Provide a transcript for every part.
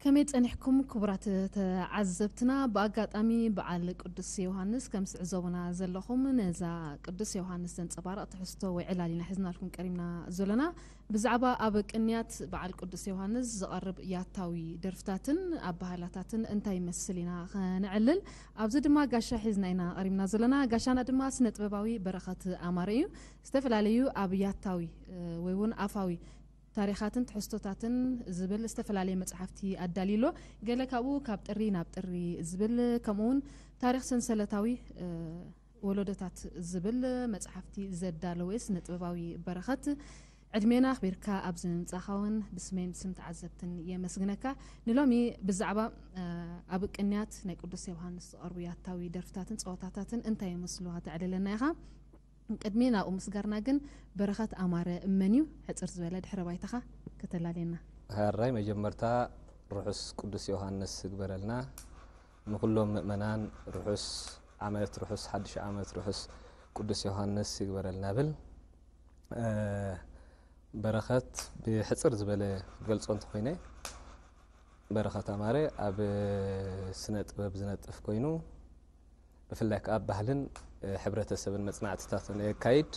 ከመይ ጸኒሕኩም ክቡራት ተዓዘብትና? ብኣጋጣሚ በዓል ቅዱስ ዮሃንስ ከም ትዕዘቡና ዘለኹም፣ ነዛ ቅዱስ ዮሃንስ ዘንጸባርቕ ትሕዝቶ ወይ ዕላል ኢና ሒዝናልኩም ቀሪብና ዘለና። ብዛዕባ ኣብ ቅንያት በዓል ቅዱስ ዮሃንስ ዝቐርብ ያታዊ ደርፍታትን ኣበሃህላታትን እንታይ ይመስል ኢና ከነዕልል። ኣብዚ ድማ ጋሻ ሒዝና ኢና ቀሪብና ዘለና። ጋሻና ድማ ስነ ጥበባዊ በረኸት ኣማረ እዩ። ዝተፈላለዩ ኣብ ያታዊ፣ እ፣ ወይ እውን ኣፋዊ ታሪኻትን ትሕዝቶታትን ዝብል ዝተፈላለየ መጽሓፍቲ ኣዳልዩ ኣሎ። ገለ ካብኡ ካብ ጥሪ ናብ ጥሪ ዝብል፣ ከምኡ እውን ታሪኽ ሰንሰለታዊ፣ እ፣ ወለዶታት ዝብል መጽሓፍቲ ዘዳለወ ስነ ጥበባዊ በረኸት፣ ዕድሜና ኣኽቢርካ ኣብዚ ምምጻእኻ እውን ብስመይን ብስም ተዓዘብትን የመስግነካ። ንሎሚ ብዛዕባ፣ እ፣ ኣብ ቅንያት ናይ ቅዱስ ዮሃንስ ዝቐርቡ ያታዊ ደርፍታትን ጸወታታትን እንታይ ይመስሉ ከተዕልለና ኢኻ። ቅድሚ ናብኡ ምስጋርና ግን በረኸት ኣማረ መን እዩ? ሕጽር ዝበለ ድሕረ ባይታኻ ከተላልየና። ሕራይ መጀመርታ ርሑስ ቅዱስ ዮሃንስ ይግበረልና። ንኹሎም ምእመናን ርሑስ ዓመት፣ ርሑስ ሓድሽ ዓመት፣ ርሑስ ቅዱስ ዮሃንስ ይግበረልና ብል። እ፣ በረኸት ብሕጽር ዝበለ ገልጾ እንተኾይነ፣ በረኸት ኣማረ ኣብ ስነ ጥበብ ዝነጥፍ ኮይኑ፣ ብፍላይ ከኣ ኣብ ባህልን፣ እ፣ ሕብረተሰብን መጽናዕትታትን የካይድ።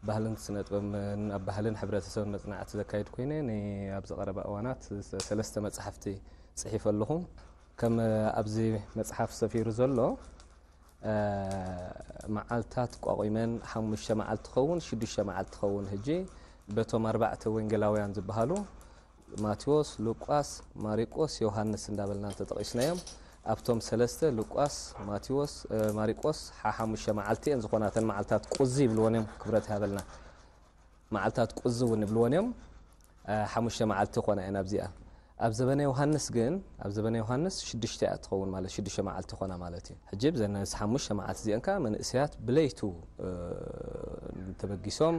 ባህልን ስነ ጥበብን ኣብ ባህልን ሕብረተሰብን መጽናዕቲ ዘካይድ ኮይነ፣ ን-፣ ኣብ ዝቐረባ እዋናት ሰለስተ መጽሓፍቲ ጽሒፈ ኣለኹ። ከም ኣብዚ መጽሓፍ ሰፊሩ ዘሎ፣ እ፣ መዓልታት ቋቒመን ሓሙሽተ መዓልቲ ትኸውን፣ ሽዱሽተ መዓልቲ ትኸውን። ሕጂ በቶም ኣርባዕተ ወንጌላውያን ዝበሃሉ ማቴዎስ፣ ሉቃስ፣ ማሪቆስ፣ ዮሃንስ እንዳበልና እንተጠቒስናዮም፣ ኣብቶም ሰለስተ ሉቃስ፣ ማቴዎስ፣ እ፣ ማሪቆስ ሓ-፣ ሓሙሽተ መዓልቲ እየን ዝኾናተን፣ መዓልታት ቁዚ ይብልወን እዮም። ክብረት ይሃበልና። መዓልታት ቁዚ እውን ይብልወን እዮም። እ፣ ሓሙሽተ መዓልቲ ኾና እየን ኣብዚኣ። ኣብ ዘበነ ዮሃንስ ግን፣ ኣብ ዘበነ ዮሃንስ ሽዱሽተ እያ ትኸውን፣ ማለት ሽዱሽተ መዓልቲ ኾና ማለት እዩ። ሕጂ ብዘን ሓሙሽተ መዓልቲ እዚአን ከኣ መንእሰያት ብለይቱ፣ እ፣ ተበጊሶም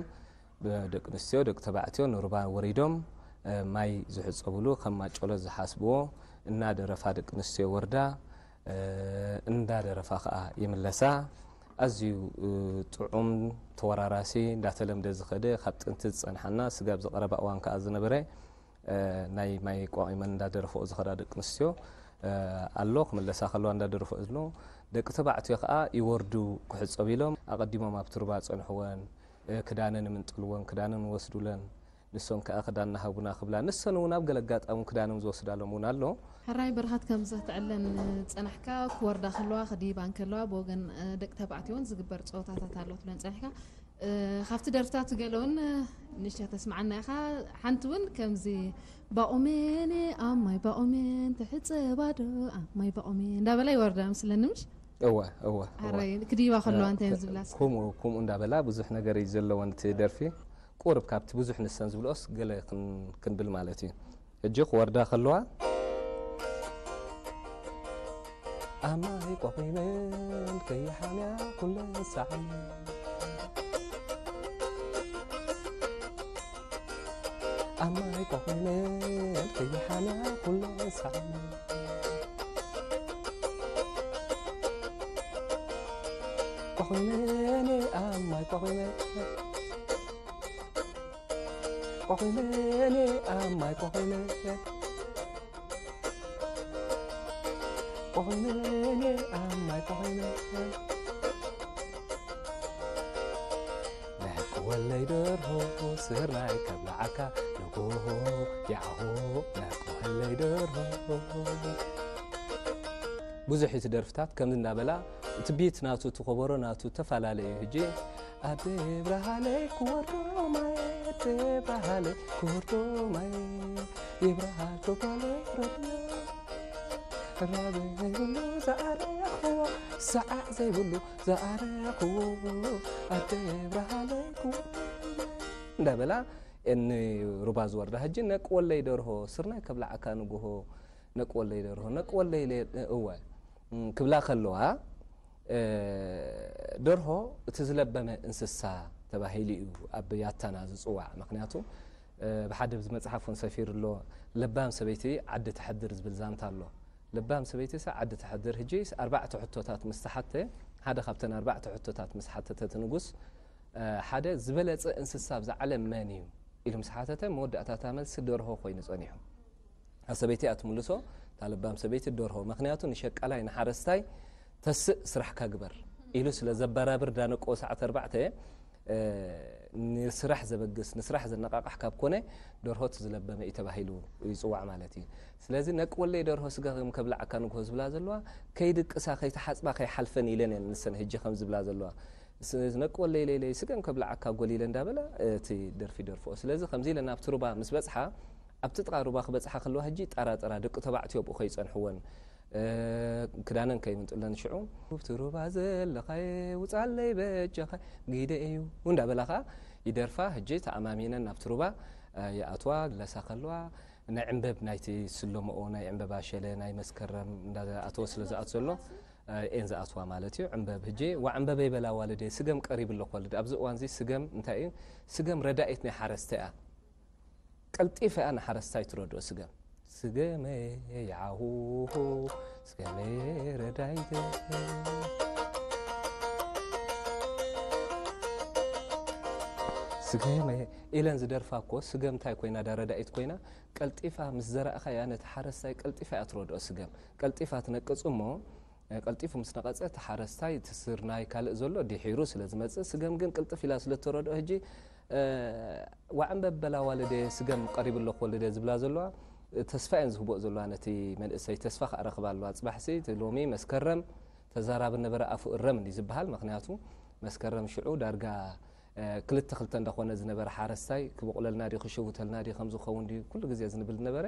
ደቂ ኣንስትዮ፣ ደቂ ተባዕትዮ ንሩባ ወሪዶም፣ እ፣ ማይ ዝሕጸብሉ፣ ከም ማጨሎ ዝሓስብዎ፣ እናደረፋ ደቂ ኣንስትዮ ወርዳ፣ እ፣ እንዳደረፋ ከኣ ይምለሳ። ኣዝዩ፣ እ፣ ጥዑም፣ ተወራራሲ፣ እንዳተለምደ ዝኸደ፣ ካብ ጥንቲ ዝጸንሓና፣ ስጋብ ዝቐረባ እዋን ከኣ ዝነበረ፣ እ፣ ናይ ማይ ቋቒመን እንዳደረፍኦ ዝኸዳ ደቂ ኣንስትዮ፣ እ፣ ኣሎ። ክምለሳ ከለዋ እንዳደረፍኦ ዘሎ፣ ደቂ ተባዕትዮ ከኣ ይወርዱ ክሕጸቡ ኢሎም፣ ኣቐዲሞም ኣብቲ ሩባ ጸንሕወን፣ እ፣ ክዳነን ይምንጥልወን፣ ክዳነን ይወስዱለን። ንሶን ከኣ ክዳንና ሃቡና ክብላ፣ ንሰን እውን ኣብ ገለ ኣጋጣሚ ክዳኖም ዝወስዳሎም እውን ኣሎ። ሕራይ በረኸት ከምዚ ክትዕለን ጸናሕካ፣ ክወርዳ ከለዋ፣ ክድይባ እንከለዋ፣ ብወገን፣ እ፣ ደቂ ተባዕትዮ እውን ዝግበር ጸወታታት ኣሎ ትብለን ጸኒሕካ። እ፣ ካብቲ ደርፍታት ገለ እውን፣ እ፣ ንእሽተይ ከተስምዓና ኢኻ። ሓንቲ እውን ከምዚ፣ "ባቑሜኔ ኣብ ማይ ባቑሜን ትሕጸባ ዶ ኣብ ማይ ባቑሜን" እንዳበላ ይወርዳ መስለኒ፣ ምሽ? እወ፣ እወ፣ እወ። ሕራይ ክድይባ ከለዋ እ፣ እንታይ እየን ከ-፣ ዝብላ? ከምኡ፣ ከምኡ እንዳበላ ብዙሕ ነገር እዩ ዘለወን እቲ ደርፊ። ቁርብ ካብቲ ብዙሕ ንሰን ዝብልኦስ ገለ ክን-፣ ክንብል ማለት እዩ። ሕጂ ክወርዳ ከለዋ፣ "ኣብ ማይ ቆቒመን ከይሓምያ ኩለን ሰዓመን፣ ኣብ ማይ ቆቒመን ከይሓምያ ኩለን ሰዓመን፣ ቆቒመን ኣብ ማይ ቆቒመን፣ ቆቒመን ኣብ ማይ ቆቒመን፣ ቆቒመን ኣብ ማይ ቆቒመን፣ ነቅ ወለይ ደርሆ ስርናይ ከብልዓካ ንጎሆ፣ ያሆ፣ ነቅ ወለይ ደርሆ." ብዙሕ እዩ እቲ ደርፍታት ከምዚ እንዳበላ፣ እቲ ቢት ናቱ፣ እቲ ኮበሮ ናቱ ተፈላለየ እዩ። ሕጂ፣ "ኣደ ብርሃነይ ክወርዶ ማይ፣ ኣደ ብርሃነይ ክወርዶ ማይ፣ ይብርሃልኪ ጓለይ ረድዮ፣ ራበ ዘይብሉ ዝኣረኽዎ፣ ሰዓዕ ዘይብሉ ዝኣረኽዎ፣ ኣደ ብርሃነይ ክወርዶ ማይ" እንዳበላ፣ እን ሩባ ዝወርዳ። ሕጂ፣ "ነቅ ወለይ ደርሆ ስርናይ ከብልዓካ ንጎሆ፣ ነቅ ወለይ ደርሆ፣ ነቅ ወለይ ለ-", እወ፣ እም፣ ክብላ ከለዋ፣ እ፣ ደርሆ እቲ ዝለበመ እንስሳ ተባሂሉ እዩ ኣብ ያታና ዝጽዋዕ። ምኽንያቱ፣ እ፣ ብሓደ ኣብዚ መጽሓፍ እውን ሰፊሩ ኣሎ፣ "ለባም ሰበይቲ ዓዲ ተሕድር" ዝብል ዛንታ ኣሎ። ለባም ሰበይቲ ሳ ዓዲ ተሕድር። ሕጂ ኣርባዕተ ሕቶታት ምስ ተሓተ፣ ሓደ ካብተን ኣርባዕተ ሕቶታት ምስ ሓተተ እቲ ንጉስ፣ እ፣ ሓደ ዝበለጸ እንስሳ ኣብዛ ዓለም መን እዩ ኢሉ ምስ ሓተተ፣ መወዳእታ እታ መልሲ ደርሆ ኮይኑ ጸኒሑ። ሰበይቲ እያ ትምልሶ። እታ ለባም ሰበይቲ ደርሆ፣ ምክንያቱ ንሸቃላይ ንሓረስታይ ተስእ ስራሕካ ግበር ኢሉ ስለ ዘበራብር፣ ዳነቆ ሰዓት ኣርባዕተ ንስራሕ ዘበግስ፣ ንስራሕ ዘነቃቃሕ ካብ ኮነ፣ ደርሆ እቲ ዝለበመ እዩ ተባሂሉ ይፅዋዕ ማለት እዩ። ስለዚ ነቂ ወለይ ደርሆ ስጋ ከም ከብላዓካ ንግሆ ዝብላ ዘለዋ፣ ከይድቅሳ ከይተሓፅባ ከይሓልፈን ኢለን እየን ንሰን ህጂ ከም ዝብላ ዘለዋ። ነቂ ወለይ ለይለይ ስገም ከብላዓካ ጎሊለ እንዳበለ እቲ ደርፊ ደርፎ። ስለዚ ከምዚ ኢለ ናብቲ ሩባ ምስ በፅሓ፣ ኣብቲ ጥቓ ሩባ ክበፅሓ ከለዋ ህጂ ጣራ ጣራ ደቂ ተባዕትዮ ብኡ ከይፀንሕወን፣ ክዳነን ከይምንጥለን ሽዑ፣ ኣብቲ ሩባ ዘለኻየ ውፃለይ በጃኻ፣ ግደ እዩ እንዳበላ ከዓ ይደርፋ። ህጂ ተኣማሚነን ናብቲ ሩባ ይኣትዋ። ግለሳ ከለዋ ናይ ዕንበብ፣ ናይቲ ስለምኦ ናይ ዕንበባ ሸለ ናይ መስከረም እንዳኣተወ ስለ ዝኣት ዘሎ ኤን ዝኣትዋ ማለት እዩ። ዕንበብ ህጂ ዋ ዕንበበይ በላ ዋልደ፣ ስገም ቀሪብ ኣሎ ክወልድ። ኣብዚ እዋን እዚ ስገም እንታይ እዩ? ስገም ረዳኢት ናይ ሓረስተ እያ። ቀልጢፈ እያ ንሓረስታይ ትረድኦ ስገም። ስገመ ይዓኹኹ፣ ስገመ ረዳይተ። ስገመ ኢለን ዝደርፋ እኮ ስገም እንታይ ኮይና፣ ዳ ረዳኢት ኮይና፣ ቀልጢፋ ምስ ዘራእኻያ ነቲ ሓረስታይ ቀልጢፋ እያ ትረድኦ ስገም። ቀልጢፋ ትነቅጽ እሞ፣ ቀልጢፉ ምስ ነቐጸ፣ እቲ ሓረስታይ እቲ ስርናይ ካልእ ዘሎ ድሒሩ ስለ ዝመጽእ፣ ስገም ግን ቅልጥፍ ኢላ ስለ እተረድኦ፣ ሕጂ፣ እ፣ ዋዕምበብ በላ ዋልደ፣ ስገም ቀሪቡ ኣሎ ክወልደ ዝብላ ዘለዋ፣ ተስፋ እየን ዝህብኦ ዘለዋ ነቲ መንእሰይ። ተስፋ ከኣ ረኽባ ኣለዋ። ጽባሕሲ እቲ ሎሚ መስከረም ተዛራቢ ነበረ ኣፉ እረም እንዲ ዝበሃል። ምኽንያቱ መስከረም ሽዑ ዳርጋ፣ እ፣ ክልተ ክልተ እንዳኾነ ዝነበረ ሓረስታይ ክበቑለልና ድዩ ክሽውተልና ድዩ ከም ዝኸውን ድዩ ኩሉ ግዜ ዝንብል ዝነበረ።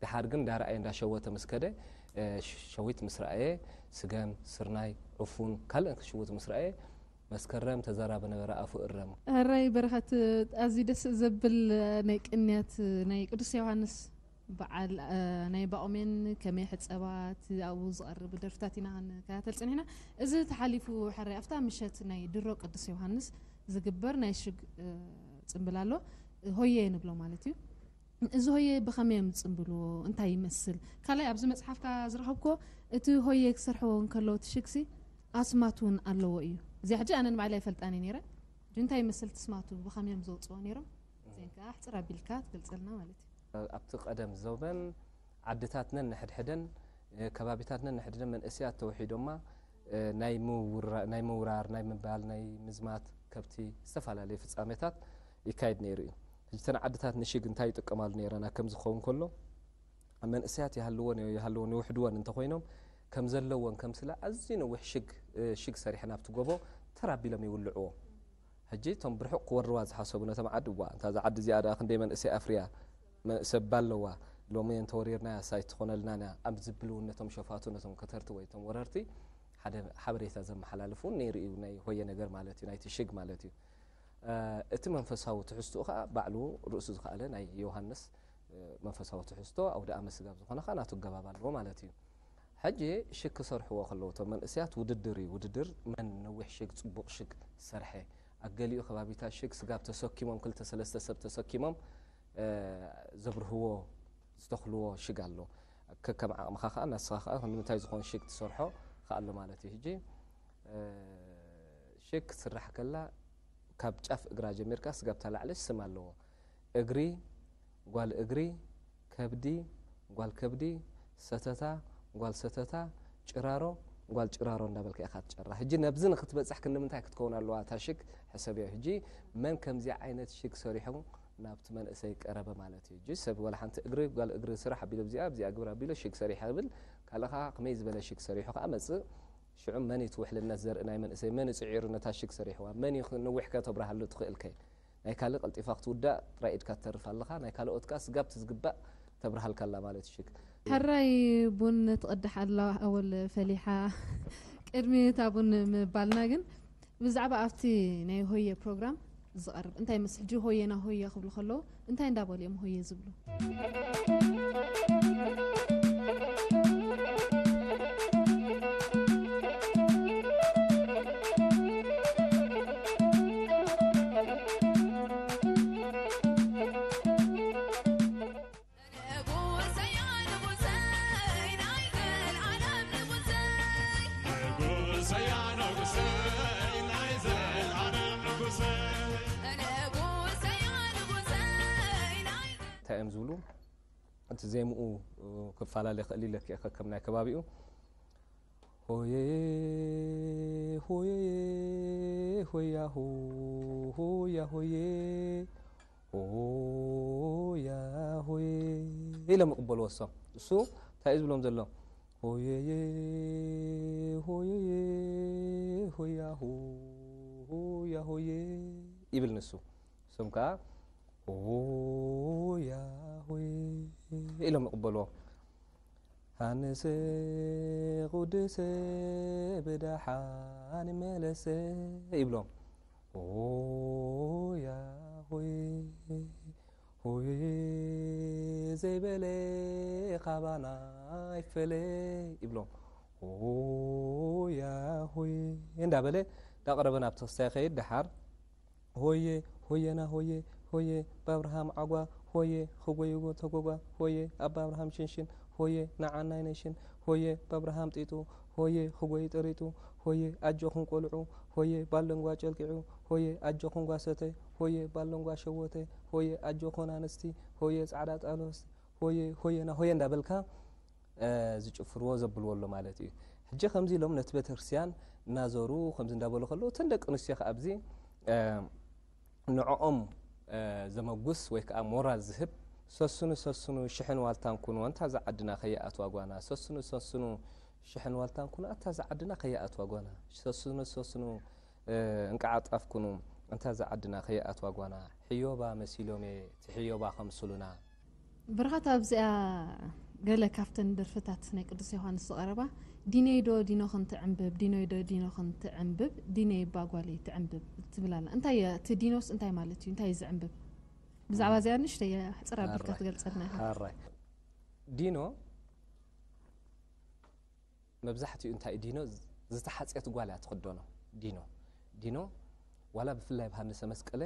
ደሓር ግን እንዳረኣየ እንዳሸወተ ምስ ከደ፣ እ፣ ሸዊት ምስ ረኣየ፣ ስገም፣ ስርናይ፣ ዕፉን፣ ካልእን ክሽውት ምስ ረኣየ፣ መስከረም ተዛራቢ ነበረ ኣፉ እረም። ሕራይ በረኸት፣ ኣዝዩ ደስ ዘብል ናይ ቅንያት ናይ ቅዱስ ዮሃንስ በዓል፣ እ፣ ናይ ባኦሜን ከመይ ሕጸባ፣ እቲ ኣብኡ ዝቐርብ ደርፍታት ኢና ክንከታተል ጸኒሕና። እዚ ተሓሊፉ ሕራይ ኣብታ ምሸት ናይ ድሮ ቅዱስ ዮሃንስ ዝግበር ናይ ሽግ፣ እ፣ ጽምብል ኣሎ። ሆየ ንብሎ ማለት እዩ። እዚ ሆየ ብኸመይ እዮም ዝጽምብልዎ? እንታይ ይመስል? ካልኣይ ኣብዚ መጽሓፍካ ዝረኸብክዎ፣ እቲ ሆየ ክሰርሕዎ እንከለዉ እቲ ሽግሲ ኣስማት እውን ኣለዎ እዩ። እዚኣ ሕጂ ኣነ ንባዕለይ ኣይፈልጣን እየ ነይረ። ሕጂ እንታይ ይመስል እቲ ስማቱ? ብኸመይ እዮም ዘውጽዎ ነይሮም? እዚአን ከኣ ኣሕጽር ኣቢልካ ትገልጸልና ማለት እዩ። ኣብቲ ቀደም ዘበን ዓድታትነን ንሕድሕደን፣ እ፣ ከባቢታትነን ንሕድሕደን መንእሰያት ተውሒዶማ፣ እ፣ ናይ ምውራ-፣ ናይ ምውራር፣ ናይ ምባል፣ ናይ ምዝማት ከብቲ፣ ዝተፈላለዩ ፍጻሜታት ይካየድ ነይሩ እዩ። ሕጂ እተን ዓድታት ንሽግ እንታይ ይጥቀማሉ ነይረን? ኣብ ከምዚ ክኸውን ከሎ፣ ኣብ መንእሰያት ይሃልወን፣ ይሃልወን፣ ይውሕድወን እንተኾይኖም፣ ከም ዘለወን ከምስላ ኣዝዩ ነዊሕ ሽግ፣ እ፣ ሽግ ሰሪሐን ኣብቲ ጎቦ ተር ኣቢሎም ይውልዕዎ። ሕጂ እቶም ብርሑቕ ክወርዋ ዝሓሰቡ ነቶም ዓዲ፣ "እዋ፣ እንታ እዛ ዓዲ እዚኣ ደኣ ክንደይ መንእሰይ ኣፍርያ፣ መ-፣ ሰብ ኣለዋ፣ ሎሚ እንተወሪርናያስ ኣይትኾነልናን እያ" ኣብ ዝብል እውን ነቶም ሸፋቱ፣ ነቶም ከተርቲ ወይ እቶም ወረርቲ ሓደ ሓበሬታ ዘመሓላልፍ እውን ነይሩ እዩ። ናይ ሆየ ነገር ማለት እዩ፣ ናይቲ ሽግ ማለት እዩ። እ፣ እቲ መንፈሳዊ ትሕዝትኡ ኸዓ ባዕሉ ርእሱ ዝኸኣለ ናይ ዮሃንስ፣ እ፣ መንፈሳዊ ትሕዝቶ ኣውደ ኣመት ስጋብ ዝኾነ ኸዓ ናቱ ኣገባብ ኣለዎ ማለት እዩ። ሕጂ ሽግ ክሰርሕዎ ከለዉ እቶም መንእሰያት ውድድር እዩ። ውድድር መን ነዊሕ ሽግ፣ ጽቡቕ ሽግ ዝሰርሐ። ኣብ ገሊኡ ከባቢታት ሽግ ስጋብ ተሰኪሞም፣ ክልተ ሰለስተ ሰብ ተሰኪሞም፣ እ፣ ዘብርህዎ፣ ዝተኽልዎ ሽግ ኣሎ። ከከም ዓቕምኻ ኸኣ፣ ናስኻ ኸኣ ንምንታይ ዝኾን ሽግ ትሰርሖ ኸኣ ኣሎ ማለት እዩ። ሕጂ፣ እ፣ ሽግ ክትስራሕ ከላ፣ ካብ ጫፍ እግራ ጀሚርካ ስጋብ ታላዕሊ ስም ኣለዎ። እግሪ፣ ጓል እግሪ፣ ከብዲ፣ ጓል ከብዲ፣ ሰተታ፣ ጓል ሰተታ፣ ጭራሮ፣ ጓል ጭራሮ እንዳበልካ ኢኻ ትጨራ። ሕጂ ነብዚ ንክትበጽሕ ክንዲ ምንታይ ክትከውን ኣለዋ እታ ሽግ? ሕሰብዮ። ሕጂ መን ከምዚ ዓይነት ሽግ ሰሪሑ ናብቲ መንእሰይ ቀረበ ማለት እዩ። ሕጂ ሰብ ዋላ ሓንቲ እግሪ፣ ጓል እግሪ ስራሕ ኣቢሉ፣ ኣብዚኣ፣ ኣብዚኣ ግብር ኣቢሉ ሽግ ሰሪሐ ክብል፣ ካልእ ኸዓ ከመይ ዝበለ ሽግ ሰሪሑ ኸዓ መጽእ። ሽዑ መን እዩ እቲ ውሕልነት ዘርኢ ናይ መንእሰይ? መን እዩ ጽዒሩ ነታ ሽግ ሰሪሕዋ? መን እዩ ነዊሕ ከተብርሃሉ ትኽእልከ? ናይ ካልእ ቀልጢፋ ክትውዳእ ጥራይ ኢድካ ትተርፍ ኣለኻ፣ ናይ ካልኦት ከኣ ስጋብ እቲ ዝግባእ ተብርሃልካ ኣላ ማለት እዩ ሽግ። ሕራይ ቡን ትቕዳሕ ኣላ፣ ኣወል ፈሊሓ። ቅድሚ እታ ቡን ምባልና ግን ብዛዕባ ኣብቲ ናይ ሆየ ፕሮግራም ዝቐርብ እንታይ ይመስል? ሕጂ ሆየና ሆየ ክብሉ ከለዉ እንታይ እንዳበሉ እዮም ሆየ ዝብሉ? እንታይ እዮም ዝብሉ? እቲ ዜምኡ ክፈላለ ይኽእል ኢለ ከ ከም ናይ ከባቢኡ። ሆየ ሆየ ሆያ ሆ ሆያ ሆየ ሆያ ሆየ ኢሎም ይቕበልዎ እሶም። እሱ እንታይ እዩ ዝብሎም ዘሎ? ሆየየ ሆየየ ሆያ ሆ ሆያ ሆየ ይብል ንሱ። እሶም ከዓ ሆያ ሆየ ኢሎም ይቕበልዎ። ሃንሰ ቁድሰ ብደሓን መለሰ ይብሎም። ሆያ ሆየ ሆየ ዘይበለ ካባና ይፈለ ይብሎም። ሆያ ሆየ እንዳበለ እንዳቐረበ ናብ ተኽስታይ ከይድ ደሓር ሆየ ሆየና ሆየ ሆየ ብኣብርሃም ዓጓ ሆየ ክጎይጎ ተጎጓ ሆየ ኣብ ኣብርሃም ሽንሽን ሆየ ንዓናይ ነሽን ሆየ ብኣብርሃም ጢጡ ሆየ ክጎይ ጠሪጡ ሆየ ኣጆኹም ቆልዑ ሆየ ባለንጓ ጨልቂዑ ሆየ ኣጆኹም ጓሰተ ሆየ ባለንጓ ሸወተ ሆየ ኣጆኹን ኣንስቲ ሆየ ጻዕዳ ጣሎስ ሆየ ሆየና ሆየ እንዳበልካ ዝጭፍርዎ ዘብልዎ ኣሎ ማለት እዩ። ሕጂ ከምዚ ኢሎም ነቲ ቤተክርስትያን እናዞሩ ከምዚ እንዳበሉ ከለዉ እተን ደቂ ኣንስትዮ ከኣ ኣብዚ ንዕኦም ዘመጉስ ወይ ከዓ ሞራል ዝህብ ሰስኑ ሰስኑ ሽሕን ዋልታን ኩኑ እንታ ዝዓድና ከይኣትዋ ጓና ሰስኑ ሰስኑ ሽሕን ዋልታን ኩኑ ኣታ ዝዓድና ከይኣትዋ ጓና ሰስኑ ሰስኑ እንቃዓጣፍ ኩኑ እንታ ዝዓድና ከይኣትዋ ጓና ሕዮባ መሲሎሜ ትሕዮባ ከምስሉና። ብርኻት ኣብዚኣ ገለ ካብተን ደርፍታት ናይ ቅዱስ ዮሃንስ ዝቐረባ ዲነይዶ ዲኖኽን ትዕንብብ ዲነይዶ ዲኖኽን ትዕንብብ ዲነይ እባ ጓለይ ትዕንብብ ትብል ኣላ እንታይ እየ እቲ ዲኖስ እንታይ ማለት እዩ እንታይ እዩ ዝዕንብብ ብዛዕባ እዚኣ ንእሽተይ ኣሕፅር ኣቢልካ ትገልፀልና ኢኻ ሓራይ ዲኖ መብዛሕትኡ እንታይ ዲኖ ዝተሓፅየት ጓል እያ ትኽደኖ ዲኖ ዲኖ ዋላ ብፍላይ ብሃንሰ መስቀለ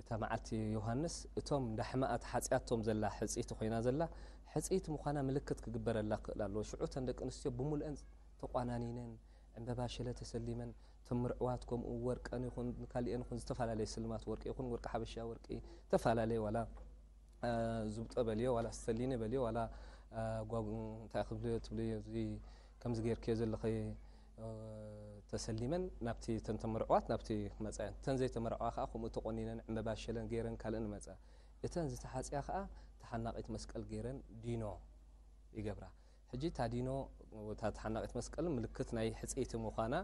እታ መዓልቲ ዮሃንስ እቶም እንዳ ሕማኣ ተሓፅያቶም ዘላ ሕፅይቲ ኮይና ዘላ ሕፅይቲ ምዃና ምልክት ክግበረላ ክኽእል ኣለዎ ሽዑ እተን ደቂ ኣንስትዮ ብምሉአን ተቋናኒነን ዕምበባ ሸለ ተሰሊመን እቶም ምርዕዋት ከምኡ ወርቀን ይኹን ካልኤን ይኹን ዝተፈላለየ ስልማት ወርቂ ይኹን ወርቂ ሓበሻ ወርቂ ዝተፈላለየ ዋላ ዙብጠ በልዮ ዋላ ስተሊነ በልዮ ዋላ ጓጉ እንታይ ክብልዮ ትብልዮ እዚ ከምዚ ጌርክዮ ዘለኸ ተሰሊመን ናብቲ ተን ተመርዕዋት ናብቲ ክመፃ እየን ተን ዘይተመርዕዋ ከዓ ከምኡ ተቆኒነን ዕምበባ ሸለን ገይረን ካልእን መፃ እተን ዝተሓፅያ ከዓ ተሓናቂት መስቀል ገይረን ዲኖ ይገብራ ሕጂ እታ ዲኖ እታ ተሓናቂት መስቀል ምልክት ናይ ሕፅይቲ ምዃና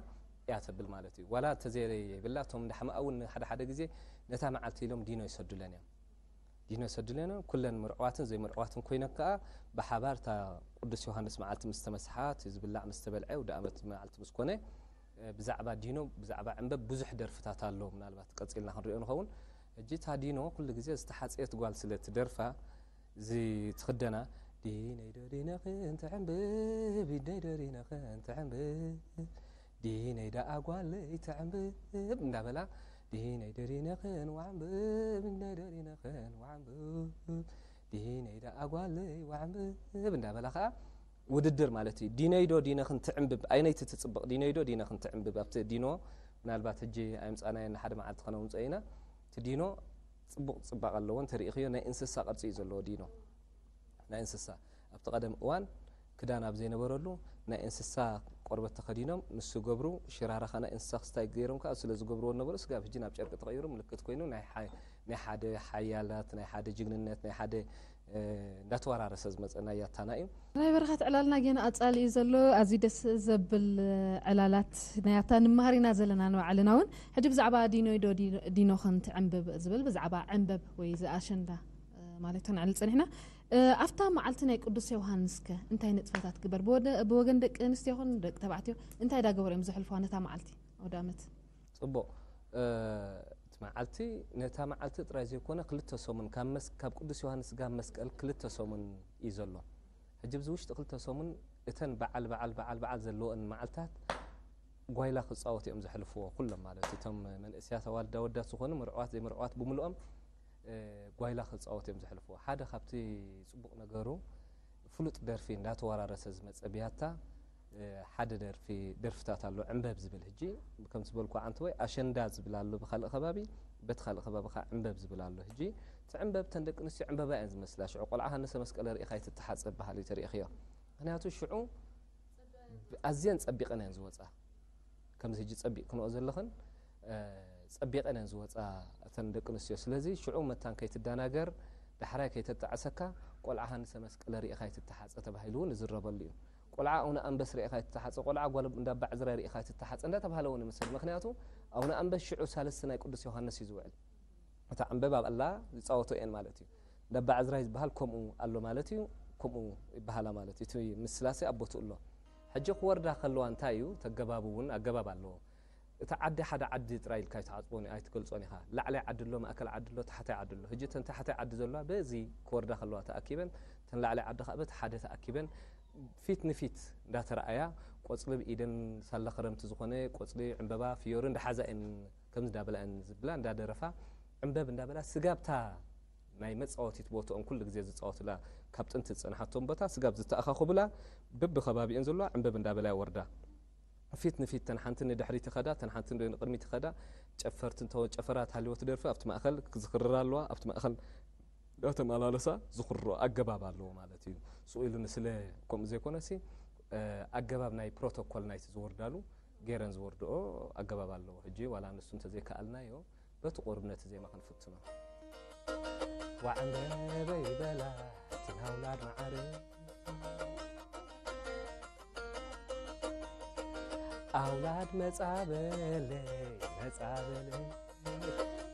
እያ ተብል ማለት እዩ ዋላ ተዘይብላ እቶም እንዳሕማኣ እውን ሓደ ሓደ ግዜ ነታ መዓልቲ ኢሎም ዲኖ ይሰዱለን እዮም ዲኖ ይሰዱለን እዮም ኩለን ምርዕዋትን ዘይምርዕዋትን ኮይነ ከዓ ብሓባር እታ ቅዱስ ዮሃንስ መዓልቲ ምስ ተመስሓ እቲ ዝብላዕ ምስ ተበልዐ ውደ ኣመት መዓልቲ ምስ ኮነ ብዛዕባ ዲኖ ብዛዕባ ዕንበብ ብዙሕ ደርፍታት ኣሎ ምናልባት ቀፂልና ክንሪኦ ንኸውን ሕጂ እታ ዲኖ ኩሉ ግዜ ዝተሓፅየት ጓል ስለ ትደርፋ እዚ ትኽደና ዲነይ ዶ ዲነኽን ትዕንብብ ዲነይ ዶ ዲነኽን ትዕንብብ ዲነይ ደኣ ጓለይ ትዕንብብ እንዳበላ ዲነይ ዶ ዲነኽን ዋዕንብብ ዲነይ ዶ ዲነኽን ዋዕንብብ ዲነይ ደኣ ጓለይ ዋዕንብብ እንዳበላ ከዓ ውድድር ማለት እዩ ዲነይ ዶ ዲነኽን ትዕንብብ ኣይነይቲ ትፅብቕ ዲነይ ዶ ዲነኽን ትዕንብብ ኣብቲ ዲኖ ምናልባት ሕጂ ኣይምፃናየን ሓደ መዓልቲ ከነምፅኦ ኢና እቲ ዲኖ ፅቡቕ ፅባቕ ኣለዎ እንተሪኢኽዮ ናይ እንስሳ ቅርፂ እዩ ዘለዎ ዲኖ ናይ እንስሳ ኣብቲ ቀደም እዋን ክዳን ኣብ ዘይነበረሉ ናይ እንስሳ ቆርበት ተኸዲኖም ምስ ዝገብሩ ሽራራ ኸ ናይ እንስሳ ክስታይ ገይሮም ከዓ ስለ ዝገብርዎ ነበሩ ስጋብ ሕጂ ናብ ጨርቂ ተቐይሩ ምልክት ኮይኑ ናይ ሓደ ሓያላት ናይ ሓደ ጅግንነት ናይ ሓደ እንዳተወራረሰ ዝመፀ ናይ ያታና እዩ ናይ በረኻት ዕላልና ጌና ኣፃሊ እዩ ዘሎ ኣዝዩ ደስ ዘብል ዕላላት ናይ ኣታ ንመሃር ኢና ዘለና ንባዕልና እውን ሕጂ ብዛዕባ ዲኖይ ዶ ዲኖ ክንትዕንብብ ዝብል ብዛዕባ ዕንበብ ወይ ዝኣሸንዳ ማለት ነዕልል ፀኒሕና ኣብታ መዓልቲ ናይ ቅዱስ ዮሃንስ ከ እንታይ ንጥፈታት ግበር ብወገን ደቂ ኣንስትዮ ይኹን ደቂ ተባዕትዮ እንታይ ዳገበሩ እዮም ዘሕልፍዋ ነታ መዓልቲ ኣውደ ኣመት ፅቡቕ እቲ መዓልቲ ነታ መዓልቲ ጥራይ ዘይኮነ ክልተ ሰሙን ካብ መስ ካብ ቅዱስ ዮሃንስ ጋብ መስቀል ክልተ ሰሙን እዩ ዘሎ ሕጂ ብዚ ውሽጢ ክልተ ሰሙን እተን በዓል በዓል በዓል በዓል ዘለወን መዓልታት ጓይላ ክፃወት እዮም ዘሕልፍዎ ኩሎም ማለት እቶም መንእስያት ኣዋልድ ኣወዳት ዝኾኑ ምርዕዋት ዘይምርዕዋት ብምልኦም ጓይላ ክፃወት እዮም ዘሕልፍዎ ሓደ ካብቲ ፅቡቕ ነገሩ ፍሉጥ ደርፊ እንዳተወራረሰ ዝመፀ ብያታ ሓደ ደርፊ ደርፍታት ኣሎ ዕንበብ ዝብል ሕጂ ከም ዝበልኩ ዓንተወይ ኣሸንዳ ዝብል ኣሎ ብካልእ ከባቢ በቲ ካልእ ከባቢ ከዓ ዕንበብ ዝብል ኣሎ ሕጂ ትዕንበብ፣ ተን ደቂ ኣንስትዮ ዕንበባ እየን ዝመስላ። ሽዑ ቆልዓ ሃንሰ መስቀለ ርኢኻ ኣይትተሓጸ በሃል እዩ፣ ተሪእኽዮ። ምኽንያቱ ሽዑ ኣዝየን ጸቢቐን እየን ዝወጻ። ከምዚ ሕጂ ጸቢቕ ክንኦ ዘለኽን፣ እ፣ ጸቢቐን እየን ዝወጻ እተን ደቂ ኣንስትዮ። ስለዚ ሽዑ መታን ከይትደናገር፣ ዳሕራይ ከይተጣዕሰካ፣ ቆልዓ ሃንሰ መስቀለ ርኢኻ ኣይትተሓጸ ተባሂሉ እውን ዝዝረበሉ እዩ። ቆልዓ ኣቡነ ኣንበስ ርኢኻ ኣይትተሓጸ፣ ቆልዓ ጓል እንዳባ ዕዝራ ርኢኻ ኣይትተሓጸ እንዳተባህለ እውን ይምሰል። ምኽንያቱ ኣቡነ ኣንበስ ሽዑ ሳልስቲ ናይ ቅዱስ ዮሃንስ እዩ ዝውዕል። እታ ዕንበባ ኣብላ ዝጻወቶ እየን ማለት እዩ። እንዳባ ዕዝራ ዝበሃል ከምኡ ኣሎ ማለት እዩ፣ ከምኡ ይበሃላ ማለት እዩ። እቲ ምስላሴ ኣብ ቦትኡ ኣሎ። ሕጂ ክወርዳ ከለዋ እንታይ እዩ? ተገባቡ እውን ኣገባብ ኣለዎ። እቲ ዓዲ ሓደ ዓዲ ጥራይ ኢልካ ኣይትዓጽቦን፣ ኣይትገልጾን ኢኻ። ላዕላይ ዓዲ ኣሎ፣ ማእከል ዓዲ ኣሎ፣ ታሕታይ ዓዲ ኣሎ። ሕጂ እተን ታሕታይ ዓዲ ዘለዋ በዚ ክወርዳ ከለዋ ተኣኪበን፣ እተን ላዕላይ ዓዲ ከኣ በቲ ሓደ ተኣኪበን፣ ፊት ንፊት እንዳተረኣያ፣ ቆጽሊ ብኢደን፣ ሳላ ክረምቲ ዝኾነ ቆጽሊ፣ ዕንበባ፣ ፍዮሪ እንዳሓዛ እየን፣ ከምዚ እንዳበላ እየን ዝብላ፣ እንዳደረፋ፣ ዕንበብ እንዳበላ፣ ስጋብታ ናይ መጻወቲት ቦትኦም ኩሉ ግዜ ዝጻወቱላ፣ ካብ ጥንቲ ዝጸንሓቶም ቦታ ስጋብ ዝተኣኻኹብላ፣ በብኸባቢኤን ዘለዋ ዕንበብ እንዳበላ ይወርዳ። ፊት ንፊት፣ ተን ሓንቲ ንድሕሪት ይኸዳ፣ ተን ሓንቲ ንቅድሚት ይኸዳ። ጨፈርቲ እንተ-፣ ጨፈራ ተሃልዎ ትደርፊ ኣብቲ ማእኸል ክዝኽርራ ኣለዋ፣ ኣብቲ ማእኸል እንዳተመላለሳ ዝኽርሮ ኣገባብ ኣለዎ ማለት እዩ። ስኡ ኢሉ ንስለ ከምኡ ዘይኮነሲ፣ እ፣ ኣገባብ ናይ ፕሮቶኮል ናይቲ ዝወርዳሉ ገይረን ዝወርድኦ ኣገባብ ኣለዎ። ሕጂ ዋላ ንሱ እንተዘይከኣልናዮ፣ በቲ ቁሩብ ነቲ ዜማ ክንፍትኖ። ዋዕንበበይ በላ እተን ኣውላድ መዓረ፣ ኣውላድ መጻ በለይ፣ መጻ በለይ፣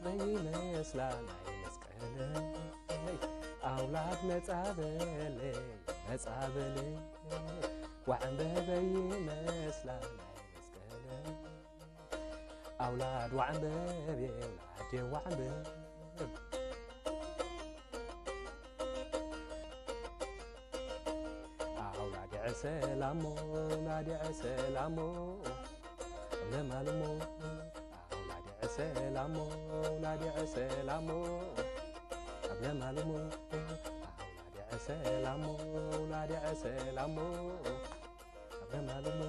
ዘይመስላ ናይ መስቀለይ። ኣውላድ መጻ በለይ፣ መጻ በለይ፣ ዋዕንበበይ ይመስላ ናይ መስቀለይ። ኣውላድ ዋዕንበብ፣ የውላድ የዋዕንበብ። ኣውላድ የዕሰላሞ፣ ኣውላድ የዕሰላሞ፣ ለማልሞ። ኣውላድ የዕሰላሞ፣ ኣውላድ የዕሰላሞ፣ ኣብ ለማልሞ። ኣውላድ የዕሰላሞ፣ ኣውላድ የዕሰላሞ፣ ኣብ ለማልሞ።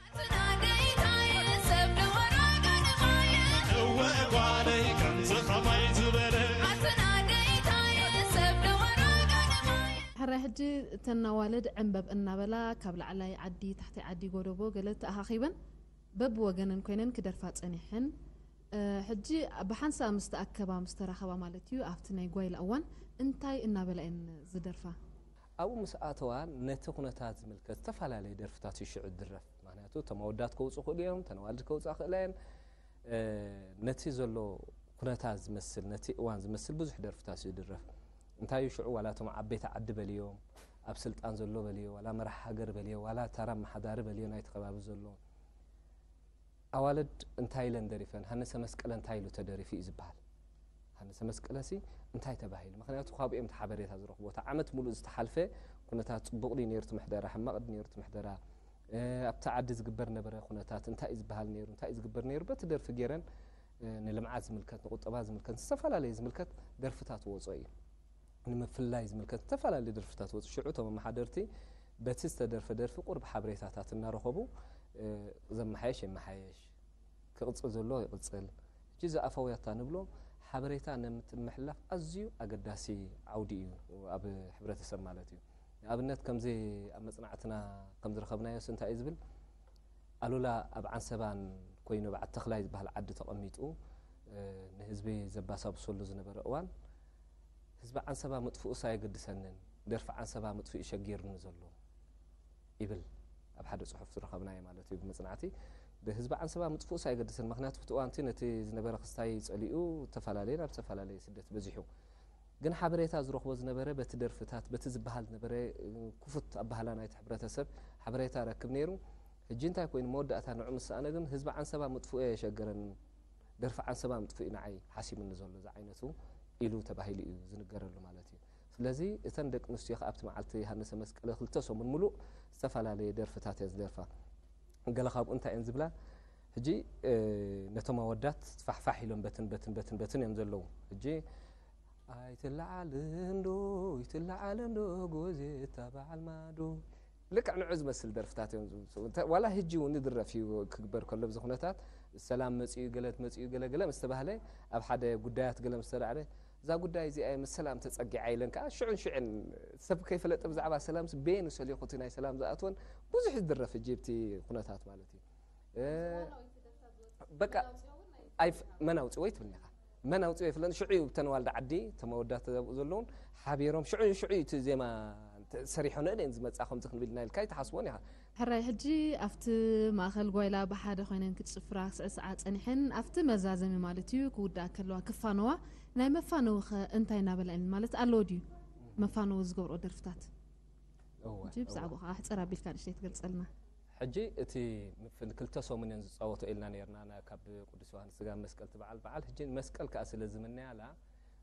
ኣትና ደይታይ ሰብ ንወራጋ ንማየ። እወ ጓለይ ከምዚ ኸማይ ዝበለ። ኣትና ደይታይ ሰብ ንወራጋ ንማየ። ሕራይ ሕጂ እተን ኣዋልድ ዕንበብ እናበላ ካብ ላዕላይ ዓዲ፣ ታሕታይ ዓዲ፣ ጎደቦ ገለ ተኣኻኺበን በብወገነን ኮይነን ክደርፋ ጸኒሐን። እ፣ ሕጂ ብሓንሳብ ምስ ተኣከባ፣ ምስ ተራኸባ ማለት እዩ፣ ኣብቲ ናይ ጓይላ እዋን እንታይ እናበላ እየን ዝደርፋ? ኣብኡ ምስ ኣተዋ ነቲ ኩነታት ዝምልከት ዝተፈላለየ ደርፍታት እዩ ሽዑ ዝድረፍ። ምኽንያቱ እቶም ኣወዳት ከውጽኡ ክእሉ እዮም፣ እተን ኣዋልድ ከውጽኣ ክእላ እየን። እ፣ ነቲ ዘሎ ኩነታት ዝመስል፣ ነቲ እዋን ዝመስል ብዙሕ ደርፍታት እዩ ዝድረፍ። እንታይ እዩ ሽዑ፣ ዋላ እቶም ዓበይቲ ዓዲ በልዮም፣ ኣብ ስልጣን ዘሎ በልዮ፣ ዋላ መራሒ ሃገር በልዮ፣ ዋላ ተራ ኣመሓዳሪ በልዮ ናይቲ ከባቢ ዘሎ፣ ኣዋልድ እንታይ ኢለን ደሪፈን፣ ሃንሰ መስቀለ እንታይ ኢሉ ተደሪፉ እዩ ዝበሃል። ሃንሰ መስቀለሲ እንታይ ተባሂሉ? ምኽንያቱ ካብኡ እዮም እቲ ሓበሬታ ዝረኽቡ። እቲ ዓመት ሙሉእ ዝተሓልፈ ኩነታት ጽቡቕ ድዩ ነይሩ እቲ ምሕደራ፣ ሕማቕ ድዩ ነይሩ እቲ ምሕደራ፣ እ፣ ኣብቲ ዓዲ ዝግበር ነበረ ኩነታት እንታይ እዩ ዝበሃል ነይሩ፣ እንታይ እዩ ዝግበር ነይሩ፣ በቲ ደርፊ ገይረን፣ እ፣ ንልምዓት ዝምልከት፣ ንቁጠባ ዝምልከት፣ ዝተፈላለየ ዝምልከት ደርፍታት ወጾ እዩ። ንምፍላይ ዝምልከት ዝተፈላለዩ ደርፍታት ወጹ። ሽዑ እቶም ኣመሓደርቲ በቲ ዝተደርፈ ደርፊ ቁሩብ ሓበሬታታት እናረኸቡ፣ እ፣ ዘመሓየሽ የመሓየሽ፣ ክቕጽል ዘለዎ ይቕጽል። ሕጂ እዚ ኣፋውያታ ንብሎ ሓበሬታ ንምትምሕልላፍ ኣዝዩ ኣገዳሲ ዓውዲ እዩ ኣብ ሕብረተሰብ ማለት እዩ። ንኣብነት ከምዚ ኣብ መጽናዕትና ከም ዝረኸብናዮስ እንታይ እዩ ዝብል? ኣሉላ ኣብ ዓንሰባን ኮይኑ በዓል ተኽላይ ዝበሃል ዓዲ ተቐሚጡ፣ እ፣ ንህዝቢ ዘባሳብሰሉ ዝነበረ እዋን፣ ህዝቢ ዓንሰባ ምጥፍኡስ ኣየገድሰንን፣ ደርፊ ዓንሰባ ምጥፍኡ ሸጊርኒ ዘሎ ይብል። ኣብ ሓደ ጽሑፍ ዝረኸብናዮ ማለት እዩ ብመጽናዕቲ። ህዝቢ ዓንሰባ ምጥፍኡስ ኣይገድስን፣ ምኽንያቱ ኣብቲ እዋንቲ ነቲ ዝነበረ ክስታይ ጸሊኡ ዝተፈላለየ፣ ናብ ዝተፈላለየ ስደት በዚሑ። ግን ሓበሬታ ዝረኽቦ ዝነበረ በቲ ደርፍታት፣ በቲ ዝበሃል ዝነበረ፣ እ፣ ክፉት ኣበሃህላ ናይቲ ሕብረተሰብ ሓበሬታ ረክብ ነይሩ። ሕጂ እንታይ ኮይኑ መወዳእታ ንዑ ምስ ሰኣነ ግን ህዝቢ ዓንሰባ ምጥፍኡ የሸገረኒ፣ ደርፊ ዓንሰባ ምጥፍኡ ንዓይ ሓሲምኒ ዘሎ ዝዓይነቱ ኢሉ ተባሂሉ እዩ ዝንገረሉ ማለት እዩ። ስለዚ እተን ደቂ ኣንስትዮ ከኣ ኣብቲ መዓልቲ ሃንሰ መስቀለ ክልተ ሰሙን ሙሉእ ዝተፈላለየ ደርፍታት እየን ዝደርፋ። ገለ ካብኡ እንታይ እየን ዝብላ? ሕጂ፣ እ፣ ነቶም ኣወዳት ፋሕፋሕ ኢሎም በትን፣ በትን፣ በትን፣ በትን እዮም ዘለዉ። ሕጂ ኣይትለዓል እንዶ፣ ይትለዓል እንዶ ጎዜታ በዓል ማዶ። ልክዕ ንዑ ዝመስል ደርፍታት እዮም ዝምስሉ። እንተ-፣ ዋላ ሕጂ እውን ይድረፍ እዩ ክግበር ከሎ፣ ኣብዚ ኩነታት ሰላም መጺኡ፣ ገለ መጺኡ፣ ገለ፣ ገለ ምስ ተባህለ፣ ኣብ ሓደ ጉዳያት ገለ ምስ ተራዕደ፣ እዛ ጉዳይ እዚኣ ምስ ሰላም ተጸጊዓ ኢለን ከኣ ሽዑን ሽዕን ሰብ ከይፈለጠ ብዛዕባ ሰላምስ በየኑ ሰሊኹ እቲ ናይ ሰላም ዝኣትወን ብዙሕ ዝድረፍ ሕጂ ኣብቲ ኩነታት ማለት እዩ። በቃ መን ኣውፅኦ ወይ ትብልኒ ኢኻ። መን ኣውፅኦ ይፍለን ሽዑ እዩ እተን ዋልዳ ዓዲ ተመወዳት ዘብኡ ዘለውን ሓቢሮም ሽዑ ሽዑ እዩ እቲ ዜማ ሰሪሖ ነደን ዝመፃ ከምዚ ክንብል ኢና ኢልካ ኣይትሓስቦን ኢኻ። ሕራይ ሕጂ ኣብቲ ማእኸል ጓይላ ብሓደ ኮይነን ክትጭፍራ ክስዕስዓ ፀኒሐን ኣብቲ መዛዘሚ ማለት እዩ ክውዳእ ከለዋ ክፋነዋ ናይ መፋነዊ ኸ እንታይ እናበላ ማለት ኣለዎ ድዩ? መፋነዊ ዝገብርኦ ደርፍታት እወ፣ ሕጂ እወ። ብዛዕባኡ ከዓ ሕፅር ኣቢልካ ንእሽተይ ትገልፀልና። ሕጂ እቲ ምፍን ክልተ ሰሙን እየን ዝፃወቶ ኢልና ነርና ና ካብ ቅዱስ ዮሃንስ ስጋ መስቀል ትበዓል በዓል ሕጂ መስቀል ከዓ ስለ ዝምነያላ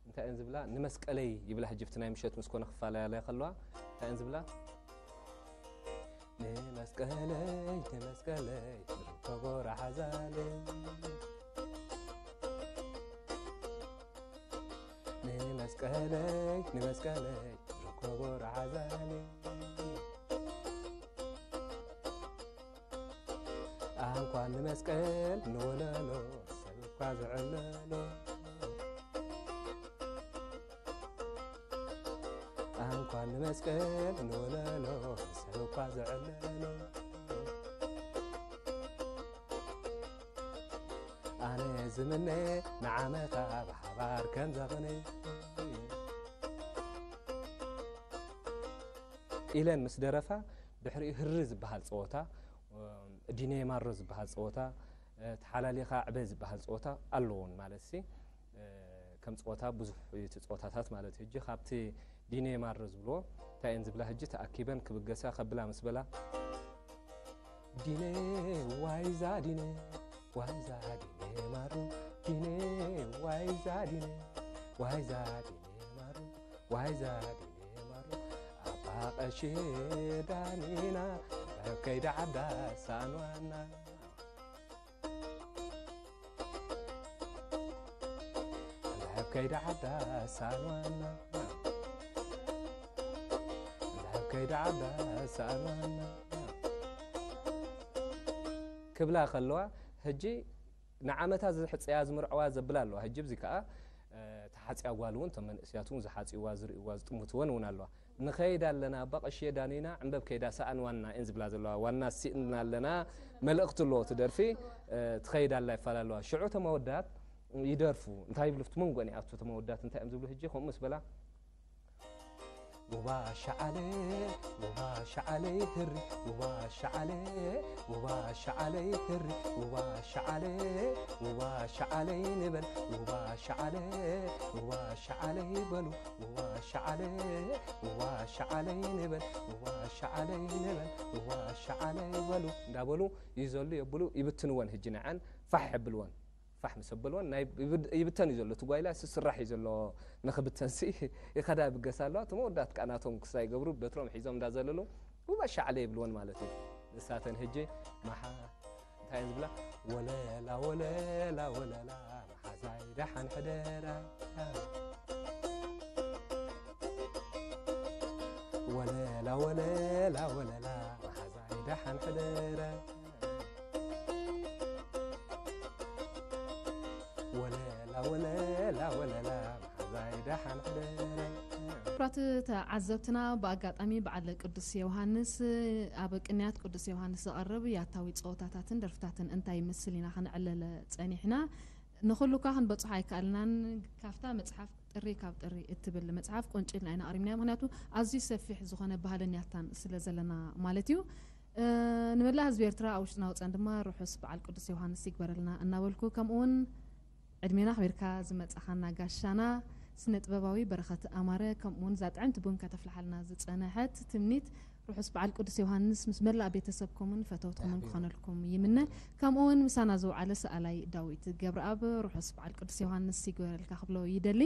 እንታይ እየን ዝብላ ንመስቀለይ ይብላ ሕጂ ብቲ ናይ ምሸት ምስ ኮነ ክፈላለያ ከለዋ እንታይ እየን ዝብላ ንመስቀለይ ንመስቀለይ ርኮቦ ረሓዛለይ ንመስቀለይ ንመስቀለይ ርኮቦ ረሓዛለይ ኣንኳን ንመስቀል ንወለሎ ሰብ እኳ ዝዕለሎ ኣንኳን ንመስቀል ንወለሎ ሰብ እኳ ዝዕለሎ ኣነ ዝምነ ንዓመታ ብሓባር ከም ዘቕንይ ኢለን ምስ ደረፋ ድሕሪኡ ህሪ ዝበሃል ፀወታ ዲነ ማሮ ዝበሃል ፀወታ ተሓላሊኻ ዕበ ዝበሃል ፀወታ ኣለዎን ማለት ሲ ከም ፀወታ ብዙሕ እቲ ፀወታታት ማለት እዩ። ሕጂ ካብቲ ዲነ ማሮ ዝብልዎ እንታይ እየን ዝብላ ሕጂ ተኣኪበን ክብገሳ ከብላ ምስ በላ ዲነ ዋይዛ ዲነ ዋይዛ ዲነ ማሮ ዲነ ዋይዛ ዲነ ዋይዛ ዲነ ማሮ ዋይዛ ዲነ ማሮ ኣባ ቀሺ ዳኒና ኣብ ከይዳ ዓዳ ሳንዋና ኣብ ከይዳ ዓዳ ሳንዋና ኣብ ከይዳ ዓዳ ሳንዋና ክብላ ከለዋ ሕጂ ንዓመታ ዝሕፀያ ዝምርዕዋ ዘብላ ኣለዋ። ሕጂ ብዚ ከዓ ተሓፅያ ጓል እውን እቶም መንእስያት እውን ዝሓፅይዋ ዝርእይዋ ዝጥምትወን እውን ኣለዋ። ንኸይድ ኣለና ኣባ ቀሽየ ዳኒና ዕንበብ ከይዳ ሰኣን ዋና እን ዝብላ ዘለዋ ዋና ሲእና ኣለና መልእኽቲ ኣለዎ እቲ ደርፊ ትኸይድ ኣላ ይፋል ኣለዋ። ሽዑ ተመወዳት ይደርፉ እንታይ ይብሉ ኣብቲ መንጎ እኒኣቱ ተመወዳት እንታይ እዮም ዝብሉ ሕጂ ከምኡ ምስ በላ ውባ ሸዓለ ውባ ሸዓለይ ህሪ ውባ ሸዓለ ውባ ሸዓለይ ህሪ ውባ ሸዓለ ውባ ሸዓለይ ንበል ውባ ሸዓለ ውባ ሸዓለይ በሉ ውባ ሸዓለ ውባ ሸዓለይ ንበል ውባ ሸዓለይ ንበል ውባ ሸዓለይ በሉ እንዳበሉ ይዘሉ የብሉ ይብትንወን ህጂ ንዐን ፋሕ የብልወን ፋሕ ምስ ኣበልወን ናይ ይብተን እዩ ዘሎ እቲ ጓይላ ስስራሕ እዩ ዘሎ ንኽብተንሲ ይኸዳ ይብገሳ ኣለዋ እቲ መወዳት ከዓ ናቶም ክሳይ ገብሩ በትሮም ሒዞም እንዳዘለሉ ውበሻዕለ ይብልወን ማለት እዩ ንሳተን ህጂ መሓ እንታይ እየን ዝብላ ወለላ ወለላ ወለላ መሓዛይ ደሓን ሕደራ ወለላ ወለላ ወለላ መሓዛይ ደሓን ሕደራ ወለላ ወለላ ወለላ መሓዛይ ደሓን ሕደራ ክቡራት ተዓዘብትና ብኣጋጣሚ በዓል ቅዱስ ዮሃንስ ኣብ ቅንያት ቅዱስ ዮሃንስ ዝቐርብ ያታዊ ፀወታታትን ደርፍታትን እንታይ ይመስል ኢና ክንዕለል ፀኒሕና ንኹሉ እኳ ክንበፅሖ ኣይከኣልናን ካብታ መፅሓፍ ጥሪ ካብ ጥሪ እትብል መፅሓፍ ቆንጭልና ኢና ኣቕሪብናያ ምክንያቱ ኣዝዩ ሰፊሕ ዝኾነ ባህልን ያታን ስለ ዘለና ማለት እዩ ንመላእ ህዝቢ ኤርትራ ኣብ ውሽጥና ወፅኣን ድማ ርሑስ በዓል ቅዱስ ዮሃንስ ይግበረልና እናበልኩ ከምኡውን ዕድሜና ኣኽቢርካ ዝመጻኻና ጋሻና ስነ ጥበባዊ በረኸት ኣማረ ከምኡውን እዛ ጥዕምቲ ቡን ከተፍልሓልና ዝጸነሐት ትምኒት ርሑስ በዓል ቅዱስ ዮሃንስ ምስ መላእ ቤተሰብኩምን ፈተውትኹምን ክኾነልኩም ይምነ። ከምኡውን ምሳና ዝወዓለ ሰኣላይ ዳዊት ገብረኣብ ርሑስ በዓል ቅዱስ ዮሃንስ ይግበረልካ ክብሎ ይደሊ።